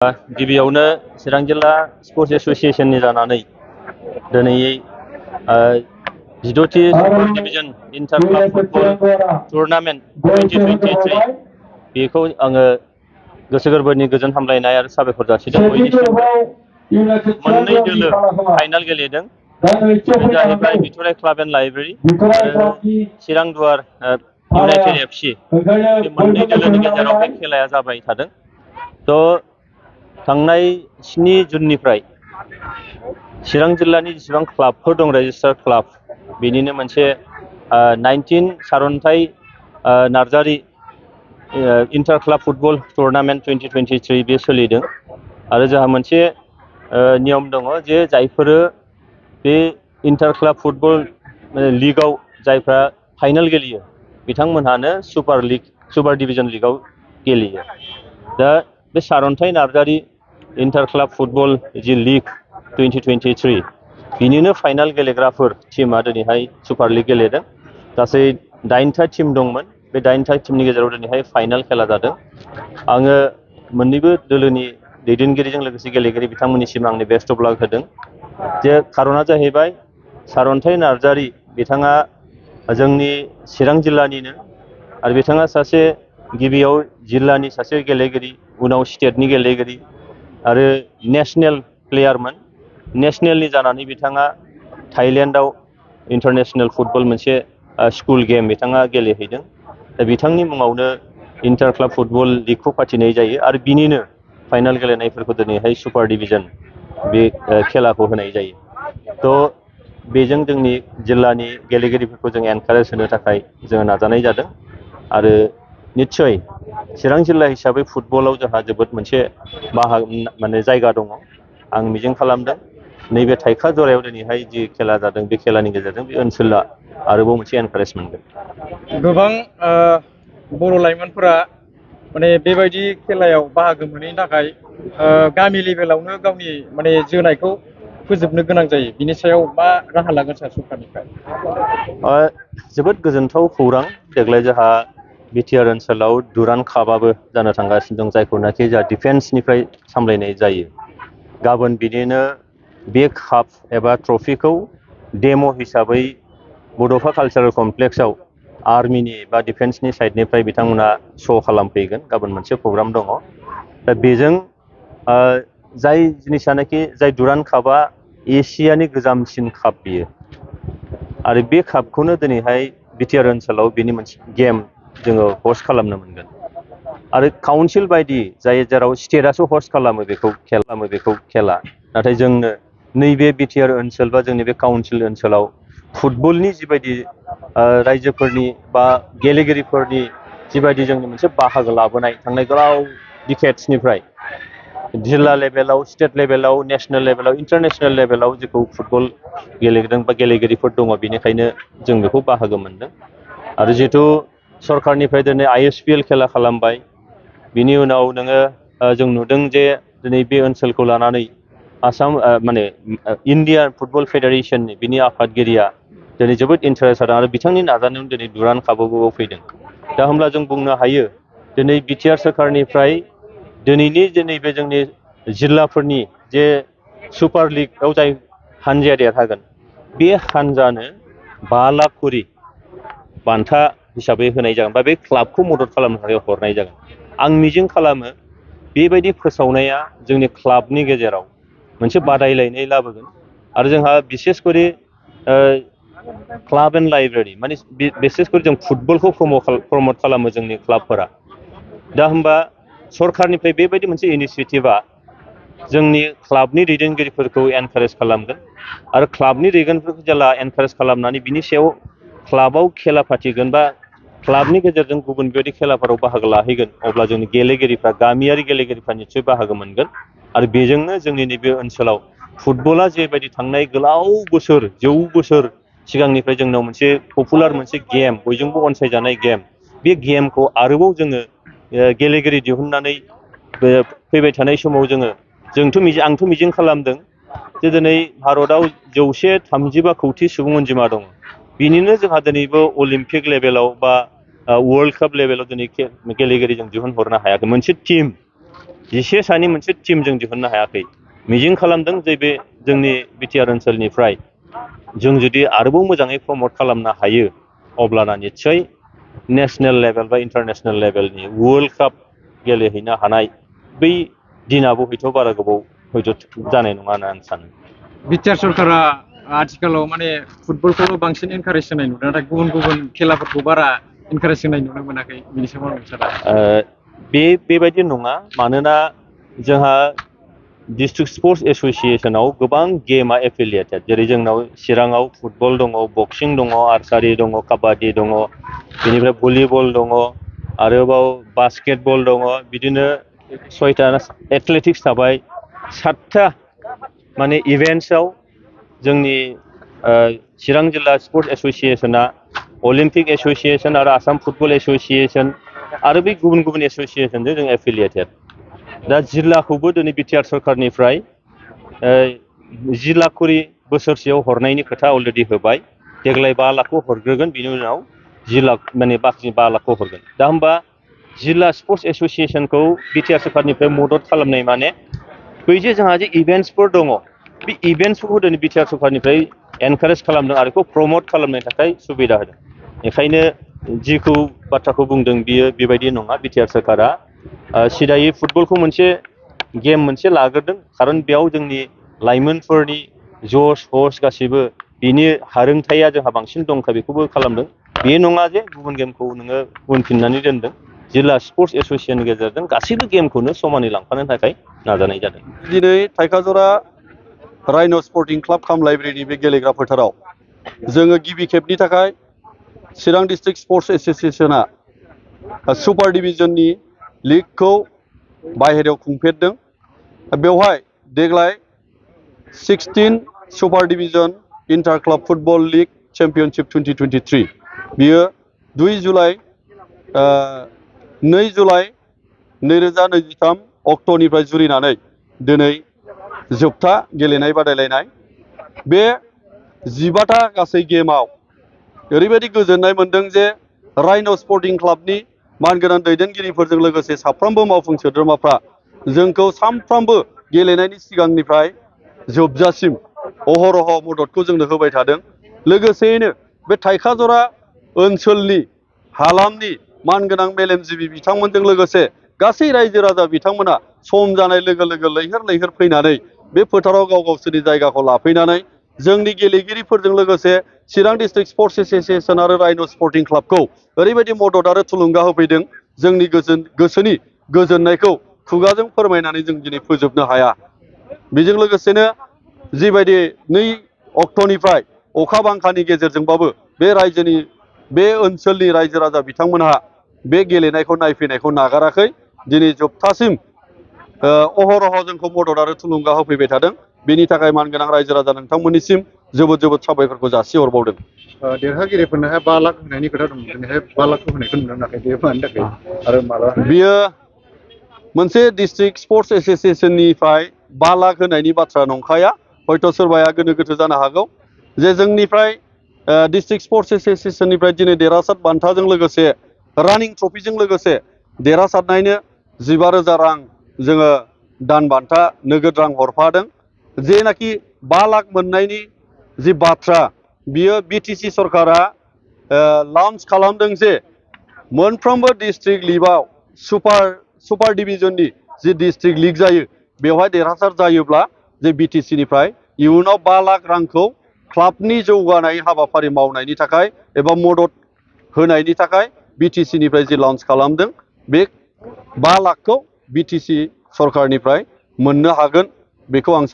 गिबियावनो चिरां जिल्ला स्पर्ट्स एसोसिएशननि जानानै दिनै 16थि super division inter club football tournament 2023 बेखौ आङो गोसो गोरबोनि गोजोन हामलायनाय आरो साबायखर जासिदों। मोननै दोलो फाइनाल गेलेदों। बेनो जाहैबाय भिक्ट'रिया क्लाब एन्ड लाइब्रेरि आरो चिरां दुवार इउनाइटेड एफसि। बे मोननै दोलोनि गेजेराव बे खेलाया जाबाय थादों। थ' थांनाय 7 जुननिफ्राय चिरां जिल्लानि जेसेबां क्लाबफोर दं रेजिस्टार्ड क्लाब बेनिनो मोनसे 19 सारन्थाइ Narzary inter club football tournament 2023 बे सोलिदों आरो जोंहा मोनसे नियम दङ जे जायफोर बे इन्टार क्लाब फुटबल लिगआव जायफ्रा फाइनाल गेलेयो बिथांमोनहानो सुपार डिभिजन लिगआव गेलेयो। दा बे सारन्थाइ नार्जारि इन्टार क्लाब फुटबल जि लिग 2023 बिनिनो फाइनाल गेलेग्राफोर टीमा दिनैहाय सुपार लिग गेलेदों। गासै 9था टीम दंमोन। बे 9था टीमनि गेजेराव दिनैहाय फाइनाल खेला जादों। आङो मोननैबो दोलोनि दैदेनगिरिजों लोगोसे गेलेगिरि बिथांमोननिसिम आंनि बेस्ट अफ लाक होदों। जे खारना जाहैबाय सारन्थाइ नार्जारि बिथाङा जोंनि चिरां जिल्लानिनो आरो बिथाङा सासे गिबियाव जिल्लानि सासे गेलेगिरि, उनाव स्टेटनि गेलेगिरि आरो नेशनेल प्लेयारमोन। नेशनेलनि जानानै बिथाङा थाइलेण्डआव इन्टारनेशनेल फुटबल मोनसे स्कुल गेम बिथाङा गेलेहैदों। दा बिथांनि मुङावनो इन्टार क्लाब फुटबल लिगखौ फाथिनाय जायो आरो बिनिनो फाइनाल गेलेनायफोरखौ दिनैहाय सुपार डिभिजन बे खेलाखौ होनाय जायो। थ' बेजों जोंनि जिल्लानि गेलेगिरिफोरखौ जों एनकारेज होनो थाखाय जोङो नाजानाय जादों आरो निस्सय चिरां जिल्ला हिसाबै फुटबलाव जोंहा जोबोद मोनसे माने जायगा दङ। आं मिजिं खालामदों नैबे थाइखा जरायाव दिनैहाय जि खेला जादों बे खेलानि गेजेरजों बे ओनसोला आरोबाव मोनसे एनकारेज मोनगोन। गोबां बर' लाइमोनफोरा माने बेबायदि खेलायाव बाहागो मोनैनि थाखाय गामि लेभेलावनो गावनि माने जोनायखौ फोजोबनो गोनां जायो। बिनि सायाव मा राहा लागोन सार सरकारनिफ्राय? जोबोद गोजोनथाव खौरां। देग्लाय जोंहा बिटिआर ओनसोलाव दुरान्ड कापआबो जानो थांगासिनो दं, जायखौनाखि जोंहा डिफेन्सनिफ्राय सामलायनाय जायो। गाबोन बिदिनो बे काप एबा ट्रफिखौ डेम' हिसाबै बड'फा कालचारेल कमप्लेक्सआव आर्मिनि बा डिफेन्सनि साइडनिफ्राय बिथांमोना श' खालामफैगोन। गाबोन मोनसे प्रग्राम दङ। दा बेजों जाय जिनिसानाखि जाय दुरान्ड कापआ एसियानि गोजामसिन काप बियो आरो बे कापखौनो दिनैहाय बिटिआर ओनसोलाव बेनि मोनसे गेम जोङो हस्ट खालामनो मोनगोन आरो काउन्सिल बायदि जाय जेराव स्टेटआसो हस्ट खालामो बेखौ खेला, नाथाय जोंनो नैबे बिटिआर ओनसोल बा जोंनि बे काउन्सिल ओनसोलाव फुटबलनि जिबायदि रायजोफोरनि बा गेलेगिरिफोरनि जिबायदि जोंनि मोनसे बाहागो लाबोनाय थांनाय गोलाव डिकेड्सनिफ्राय जिल्ला लेभेलाव, स्टेट लेभेलाव, नेसनेल लेभेलाव, इन्टारनेसनेल लेभेलाव जेखौ फुटबल गेलेदों बा गेलेगिरिफोर दङ, बेनिखायनो जों बेखौ बाहागो मोनदों। आरो जिहेथु सरकारनिफ्राय दिनै ISPL खेला खालामबाय, बिनि उनाव नोङो जों नुदों जे दिनै बे ओनसोलखौ लानानै आसाम माने इण्डियान फुटबल फेडारेसननि बिनि आफादगिरिया दिनै जोबोद इन्टारेस्ट जादों आरो बिथांनि नाजानायावनो दिनै दुरान्ड कापआवबो फैदों। दा होमब्ला जों बुंनो हायो दिनै बिटिआर सोरखारनिफ्राय दिनैनि बे जोंनि जिल्लाफोरनि जे सुपार लिगआव जाय हानजाया देरहागोन बे हानजानो 5 लाख करि बान्था हिसाबै होनाय जागोन बा बे क्लाबखौ मदद खालामनो थाखाय हरनाय जागोन। आं मिजिं खालामो बेबायदि फोसावनाया जोंनि क्लाबनि गेजेराव मोनसे बादायलायनाय लाबोगोन आरो जोंहा बिसेस करि क्लाब एन्ड लाइब्रेरि माने बिसेस करि जों फुटबलखौ प्रमट खालामो जोंनि क्लाबफोरा। दा होमबा सरकारनिफ्राय बेबायदि मोनसे इनिसियेटिभा जोंनि क्लाबनि दैदेनगिरिफोरखौ एनकारेज खालामगोन आरो क्लाबनि दैदेनगिरिफोरखौ जेला एनकारेज खालामनानै बिनि सायाव क्लाबाव खेला फाथिगोन बा क्लाबनि गेजेरजों गुबुन बेबायदि खेलाफोराव बाहागो लाहैगोन, अब्ला जोंनि गेलेगिरिफ्रा गामियारि गेलेगिरिफ्रा निस्सय बाहागो मोनगोन आरो बेजोंनो जोंनि नैबे ओनसोलाव फुटबला जेबायदि थांनाय गोलाव बोसोर 100 बोसोर सिगांनिफ्राय जोंनाव मोनसे पपुलार मोनसे गेम, बयजोंबो अनसायजानाय गेम, बे गेमखौ आरोबाव जोङो गेलेगिरि दिहुननानै फैबाय थानाय समाव आंथ' मिजिं खालामदों जे दिनै भारतआव 135 कौटि सुबुं अनजिमा दङ। बिनिनो जोंहा दिनैबो अलिम्पिक लेभेलाव बा वर्ल्ड काप लेभेलाव दिनै गेलेगिरि जों दिहुनहरनो हायाखै। मोनसे टीम जिसे सानि मोनसे टीम जों दिहुननो हायाखै। मिजिं खालामदों जे बे जोंनि बिटिआर ओनसोलनिफ्राय जों जुदि आरोबाव मोजाङै प्रमट खालामनो हायो अब्लाना निस्सय नेशनेल लेभेल बा इन्टारनेशनेल लेभेलनि वर्ल्ड काप गेलेहैनो हानाय बै दिनाबो हयथ' बारा गोबाव हयथ' जानाय नङा होनना आं सानो। बिटिआर सरकारा आथिखालाव माने फुटबलखौल' बांसिन एनकारेज होनाय नुदों, नाथाय गुबुन गुबुन खेलाफोरखौ बारा एनकारेज होनाय नुनो मोनाखै, बिनि सोमोन्दै सारा? बेबायदि नङा, मानोना जोंहा डिस्ट्रिक्ट स्पर्ट्स एस'सिएसनाव गोबां गेमा एफिलियेटेड, जेरै जोंनाव चिराङाव फुटबल दङ, बक्सिं दङ, आर्सारि दङ, काबादि दङ, बेनिफ्राय भलिबल दङ, आरोबाव बास्केटबल दङ, बिदिनो 6था एथलेटिक्स थाबाय, 7था माने इभेन्ट्सआव जोंनि चिरां जिल्ला स्पर्ट्स एस'सिएसना अलिम्पिक एस'सिएसन आरो आसाम फुटबल एस'सिएसन आरो बे गुबुन गुबुन एस'सिएसनजों जों एफिलियेटेड। दा जिल्लाखौबो दिनै बिटिआर सरकारनिफ्राय 10 लाख करि बोसोरसेयाव हरनायनि खोथा अलरेडि होबाय। देग्लाय 5 लाखखौ हरग्रोगोन, बिनि उनाव 10 लाख माने बाखि 5 लाखखौ हरगोन। दा होमबा जिल्ला स्पर्ट्स एस'सिएसनखौ बिटिआर सरकारनिफ्राय मदद खालामनाय माने बै जे जोंहा जे इभेन्ट्सफोर दङ, बे इभेन्ट्सफोरखौ दिनै बिटिआर सरकारनिफ्राय एनकारेज खालामदों आरो बेखौ प्रमट खालामनो थाखाय सुबिदा होदों। बेखायनो जिखौ बाथ्राखौ बुंदों बियो बेबायदि नङा। बिटिआर सरकारा सिदायै फुटबलखौ मोनसे गेम मोनसे लाग्रोदों, खारन बेयाव जोंनि लाइमोनफोरनि जस हस गासैबो बिनि हारोंथाया जोंहा बांसिन दंखा, बेखौबो खालामदों। बे नङा जे गुबुन गेमखौ नोङो उनफिननानै दोनदों। जिल्ला स्पर्ट्स एस'सिएसननि गेजेरजों गासैबो गेमखौनो समानै लांफानो थाखाय नाजानाय जादों। दिनै थाइखाजरा राइन' स्पर्टिं क्लाब काम लाइब्रेरि बे गेलेग्रा फोथाराव जोङो गिबि खेबनि थाखाय चिरां डिस्ट्रिक्ट स्पर्ट्स एस'सिएसना सुपार डिभिजननि लिगखौ बाहेरायाव खुंफेरदों। बेवहाय देग्लाय 16 super division inter club football league championship 2023 बियो 2 जुलाइ 2023 अक्ट'निफ्राय जुरिनानै दिनै जोबथा गेलेनाय बादायलायनाय। बे 15था गासै गेमाव ओरैबायदि गोजोननाय मोन्दों जे राइन' स्पर्टिं क्लाबनि मानगोनां दैदेनगिरिफोरजों लोगोसे साफ्रोमबो मावफुं सोद्रोमाफ्रा जोंखौ सानफ्रोमबो गेलेनायनि सिगांनिफ्राय जोबजासिम अहरह मददखौ जोंनो होबाय थादों। लोगोसेयैनो बे थाइखाजरा ओनसोलनि हालामनि मानगोनां मेलेमजिबि बिथांमोनजों लोगोसे गासै रायजो राजा बिथांमोना सम जानाय लोगो लोगो लैहोर लैहोर फैनानै बे फोथाराव गाव गावसोरनि जायगाखौ लाफैनानै जोंनि गेलेगिरिफोरजों लोगोसे चिरां डिस्ट्रिक्ट स्पर्ट्स एस'सिएसन आरो राइन' स्पर्टिं क्लाबखौ ओरैबायदि मदद आरो थुलुंगा होफैदों, जोंनि गोसोनि गोजोननायखौ खुगाजों फोरमायनानै जों दिनै फोजोबनो हाया। बेजों लोगोसेनो जिबायदि 2 अक्ट'निफ्राय अखा बांखानि गेजेरजोंबाबो बे ओनसोलनि रायजो राजा बिथांमोनहा बे गेलेनायखौ नायफैनायखौ नागाराखै। दिनै जोबथासिम अहरह जोंखौ मदद आरो थुलुंगा होफैबाय थादों। बेनि थाखाय मानगोनां रायजो राजा नोंथांमोननिसिम जोबोद जोबोद साबायखरखौ जासिहरबावदों। देरहागिरिफोरनोहाय 5 लाख होनायनि खोथा दं, दिनैहाय 5 लाखखौ होनायखौ नुनो मोनाखै, बे मानि थाखाय आरो माला? बियो मोनसे डिस्ट्रिक्ट स्पर्ट्स एस'सिएसननिफ्राय 5 लाख होनायनि बाथ्रा नंखाया। हयथ' सोरबाया गोनो गोथो जानो हागौ जे जोंनिफ्राय डिस्ट्रिक्ट स्पर्ट्स एस'सिएसननिफ्राय दिनै देरहासार बान्थाजों लोगोसे रानिं ट्रफिजों लोगोसे देरहासारनायनो 15,000 रां जोङो दान बान्था नोगोद रां हरफादों। जेनाखि 5 लाख मोननायनि जि बाथ्रा, बियो बिटिसि सरकारा लन्च खालामदों जे मोनफ्रोमबो डिस्ट्रिक्ट लिगआव सुपार डिभिजननि जि डिस्ट्रिक्ट लिग जायो बेवहाय देरहासार जायोब्ला जे बिटिसिनिफ्राय इयुनाव 5 लाख रांखौ क्लाबनि जौगानाय हाबाफारि मावनायनि थाखाय एबा मदद होनायनि थाखाय बिटिसिनिफ्राय जि लन्च खालामदों, बे 5 लाखखौ बिटिसि सरकारनिफ्राय मोननो हागोन, बेखौ आं